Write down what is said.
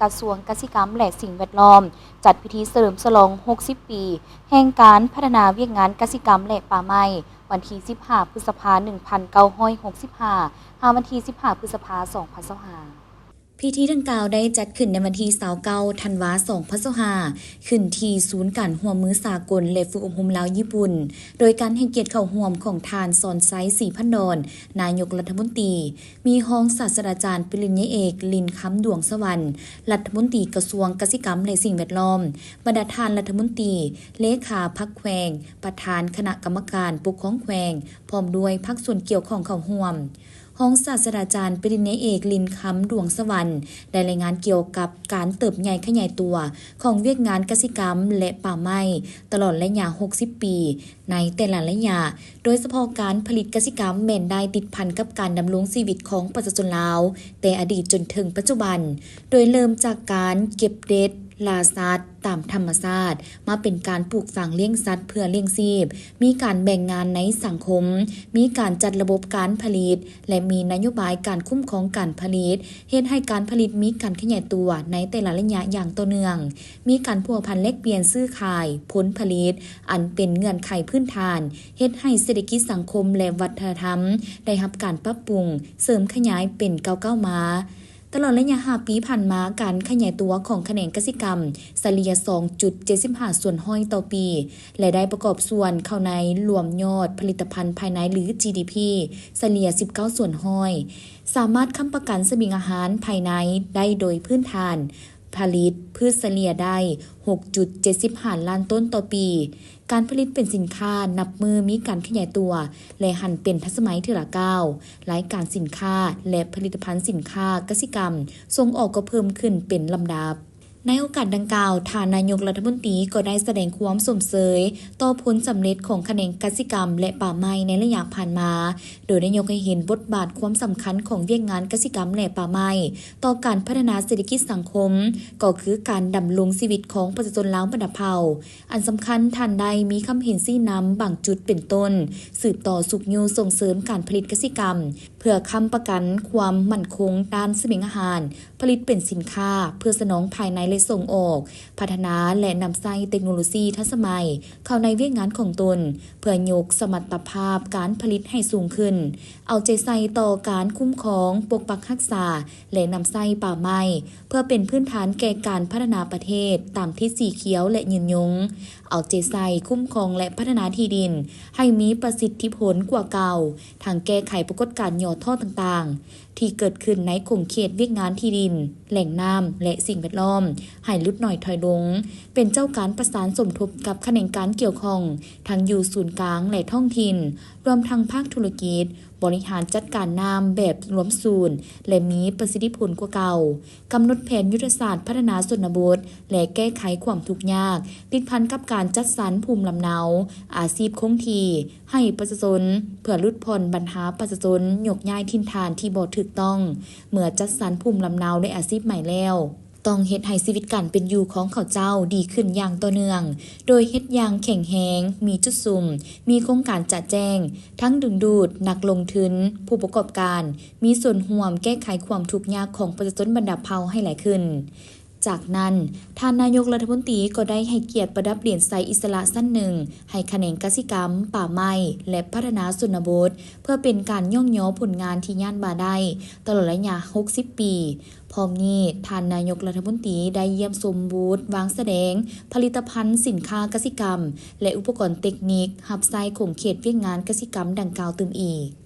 ກະຊວງກະສິກຳ ແລະ ສິ່ງແວດລ້ອມ ຈັດພິທີສະເຫຼີມສະຫຼອງຫົກສິບປີ ແຫ່ງການພັດທະນາວຽກງານກະສິກຳ ແລະ ປ່າໄມ້ ວັນທີສິບຫ້າ ພຶດສະພາ ໜຶ່ງພັນເກົ້າຮ້ອຍຫົກສິບຫ້າ ຫາວັນທີສິບຫ້າ ພຶດສະພາ ສອງພັນຊາວຫ້າ. ພິທີດັ່ງກ່າວໄດ້ຈັດຂຶ້ນໃນວັນທີຊາວເກົ້າ ທັນວາ ສອງພັນຊາວຫ້າ ຂຶ້ນທີ່ສູນການຮ່ວມມືສາກົນ ແລະ ຝຶກອົບຮົມລາວຍີ່ປຸ່ນ ໂດຍການໃຫ້ກຽດເຂົ້າຮ່ວມຂອງທ່ານ ສອນໄຊ ສີພັນດອນ ນາຍົກລັດຖະມົນຕີ, ມີຮອງສາດສະດາຈານ ປະລິນຍາເອກ ລິນຄຳ ດວງສະຫວັນ ລັດຖະມົນຕີກະຊວງກະສິກຳ ແລະ ສິ່ງແວດລ້ອມ, ບັນດາທ່ານລັດຖະມົນຕີ, ເລຂາພັກແຂວງ, ປະທານຄະນະກຳມະການປົກຄອງແຂວງ, ພ້ອມດ້ວຍພາກສ່ວນກ່ຽວຂ້ອງເຂົ້າຮ່ວມ. ຮອງສາດສະດາຈານ ປະລິນຍາເອກ ລິນຄຳ ດວງສະຫວັນ ໄດ້ລາຍງານກ່ຽວກັບການເຕີບໃຫຍ່ຂະຫຍາຍຕົວຂອງວຽກງານກະສິກຳ ແລະ ປ່າໄມ້ ຕະຫຼອດໄລຍະຫົກສິບປີ ໃນແຕ່ລະໄລຍະ, ໂດຍສະເພາະການຜະລິດກະສິກຳແມ່ນໄດ້ຕິດພັນກັບການດຳລົງຊີວິດຂອງປະຊາຊົນລາວ ແຕ່ອະດີດຈົນເຖິງປັດຈຸບັນ, ໂດຍເລີ່ມຈາກການເກັບເດັດ, ລ່າສັດຕາມທຳມະຊາດ, ມາເປັນການປູກຝັງລ້ຽງສັດເພື່ອລ້ຽງຊີບ, ມີການແບ່ງງານໃນສັງຄົມ, ມີການຈັດລະບົບການຜະລິດ ແລະ ມີນະໂຍບາຍການຄຸ້ມຄອງການຜະລິດ, ເຮັດໃຫ້ການຜະລິດມີການຂະຫຍາຍຕົວໃນແຕ່ລະໄລຍະຢ່າງຕໍ່ເນື່ອງ. ມີການພົວພັນແລກປ່ຽນຊື້ຂາຍຜົນຜະລິດ ອັນເປັນເງື່ອນໄຂພື້ນຖານ ເຮັດໃຫ້ເສດຖະກິດ, ສັງຄົມ ແລະ ວັດທະນະທຳ ໄດ້ຮັບການປັບປຸງ, ເສີມຂະຫຍາຍເປັນກ້າວໆມາ. ຕະຫຼອດໄລຍະຫ້າປີຜ່ານມາ, ການຂະຫຍາຍຕົວຂອງຂະແໜງກະສິກຳສະເລ່ຍສອງຈຸດເຈັດສິບຫ້າສ່ວນຮ້ອຍຕໍ່ປີ ແລະ ໄດ້ປະກອບສ່ວນເຂົ້າໃນລວມຍອດຜະລິດຕະພັນພາຍໃນ ຫຼື ຈີດີພີ ສະເລ່ຍສິບເກົ້າສ່ວນຮ້ອຍ, ສາມາດຄ້ຳປະກັນສະບຽງອາຫານພາຍໃນໄດ້ໂດຍພື້ນຖານ ຜະລິດພືດສະເລ່ຍໄດ້ຫົກຈຸດເຈັດສິບຫ້າລ້ານໂຕນຕໍ່ປີ. ການຜະລິດເປັນສິນຄ້ານັບມື້ມີການຂະຫຍາຍຕົວ ແລະ ຫັນເປັນທັນສະໄໝເທື່ອລະກ້າວ. ລາຍການສິນຄ້າ ແລະ ຜະລິດຕະພັນສິນຄ້າກະສິກຳສົ່ງອອກກໍເພີ່ມຂຶ້ນເປັນລຳດັບ. ໃນໂອກາດດັ່ງກ່າວ, ທ່ານນາຍົກລັດຖະມົນຕີກໍໄດ້ສະແດງຄວາມຊົມເຊີຍຕໍ່ຜົນສຳເລັດຂອງຂະແໜງກະສິກຳ ແລະ ປ່າໄມ້ໃນໄລຍະຜ່ານມາ, ໂດຍໄດ້ຍົກໃຫ້ເຫັນບົດບາດຄວາມສຳຄັນຂອງວຽກງານກະສິກຳ ແລະ ປ່າໄມ້ຕໍ່ການພັດທະນາເສດຖະກິດສັງຄົມ, ກໍຄືການດຳລົງຊີວິດຂອງປະຊາຊົນລາວບັນດາເຜົ່າ. ອັນສຳຄັນ, ທ່ານໄດ້ມີຄຳເຫັນຊີ້ນຳບາງຈຸດເປັນຕົ້ນ, ສືບຕໍ່ຊຸກຍູ້ສົ່ງເສີມການຜະລິດກະສິກຳ ເພື່ອຄ້ຳປະກັນຄວາມໝັ້ນຄົງດ້ານສະບຽງອາຫານ, ຜະລິດເປັນສິນຄ້າເພື່ອສະໜອງພາຍໃນ ແລະ ສົ່ງອອກ, ພັດທະນາ ແລະ ນຳໃຊ້ເຕັກໂນໂລຊີທັນສະໄໝເຂົ້າໃນວຽກງານຂອງຕົນ ເພື່ອຍົກສະມັດຕະພາບການຜະລິດໃຫ້ສູງຂຶ້ນ, ເອົາໃຈໃສ່ຕໍ່ການຄຸ້ມຄອງ, ປົກປັກຮັກສາ ແລະ ນຳໃຊ້ປ່າໄມ້ ເພື່ອເປັນພື້ນຖານແກ່ການພັດທະນາປະເທດຕາມທິດສີຂຽວ ແລະ ຍືນຍົງ, ເອົາໃຈໃສ່ຄຸ້ມຄອງ ແລະ ພັດທະນາທີ່ດິນໃຫ້ມີປະສິດທິຜົນກວ່າເກົ່າ, ທັງແກ້ໄຂປາກົດການຫຍໍ້ທໍ້ຕ່າງໆ ທີ່ເກີດຂຶ້ນໃນຂົງເຂດວຽກງານທີ່ດິນ, ແຫຼ່ງນ້ຳ ແລະ ສິ່ງແວດລ້ອມ ໃຫ້ຫຼຸດໜ້ອຍຖອຍລົງ, ເປັນເຈົ້າການປະສານສົມທົບກັບຂະແໜງການກ່ຽວຂ້ອງ ທັງຢູ່ສູນກາງ ແລະ ທ້ອງຖິ່ນ, ລວມທັງພາກທຸລະກິດ, ບໍລິຫານຈັດການນ້ຳແບບລວມສູນ ແລະ ມີປະສິດທິຜົນກວ່າເກົ່າ, ກຳນົດແຜນຍຸດທະສາດພັດທະນາຊົນນະບົດ ແລະ ແກ້ໄຂຄວາມທຸກຍາກ ຕິດພັນກັບການຈັດສັນພູມລຳເນົາອາຊີບຄົງທີ່ໃຫ້ປະຊາຊົນ ເພື່ອຫຼຸດຜ່ອນບັນຫາປະຊາຊົນຍົກຍ້າຍຖິ່ນຖານທີ່ບໍ່ຖືກຕ້ອງ ເມື່ອຈັດສັນພູມລຳເນົາ ແລະ ອາຊີບໃໝ່ແລ້ວ. ຕ້ອງເຮັດໃຫ້ຊີວິດການເປັນຢູ່ຂອງເຂົາເຈົ້າດີຂຶ້ນຢ່າງຕໍ່ເນື່ອງ, ໂດຍເຮັດຢ່າງແຂງແຮງ, ມີຈຸດສຸມ, ມີໂຄງການຈະແຈ້ງ, ທັງດຶງດູດນັກລົງທຶນ, ຜູ້ປະກອບການ, ມີສ່ວນຮ່ວມແກ້ໄຂຄວາມທຸກຍາກຂອງປະຊາຊົນບັນດາເຜົ່າໃຫ້ຫຼາຍຂຶ້ນ. ຈາກນັ້ນ, ທ່ານນາຍົກລັດຖະມົນຕີກໍໄດ້ໃຫ້ກຽດປະດັບຫຼຽນໄຊອິດສະຫຼະຊັ້ນໜຶ່ງ ໃຫ້ຂະແໜງກະສິກຳ, ປ່າໄມ້ ແລະ ພັດທະນາຊົນນະບົດ ເພື່ອເປັນການຍ້ອງຍໍຜົນງານທີ່ຍາດວ່າໄດ້ຕະຫຼອດໄລຍະຫົກສິບປີ. ພ້ອມນີ້, ທ່ານນາຍົກລັດຖະມົນຕີໄດ້ຢ້ຽມຊົມບູດວາງສະແດງຜະລິດຕະພັນສິນຄ້າກະສິກຳ ແລະ ອຸປະກອນເຕັກນິກຮັບໃຊ້ຂົງເຂດວຽກງານກະສິກຳດັ່ງກ່າວຕື່ມອີກ.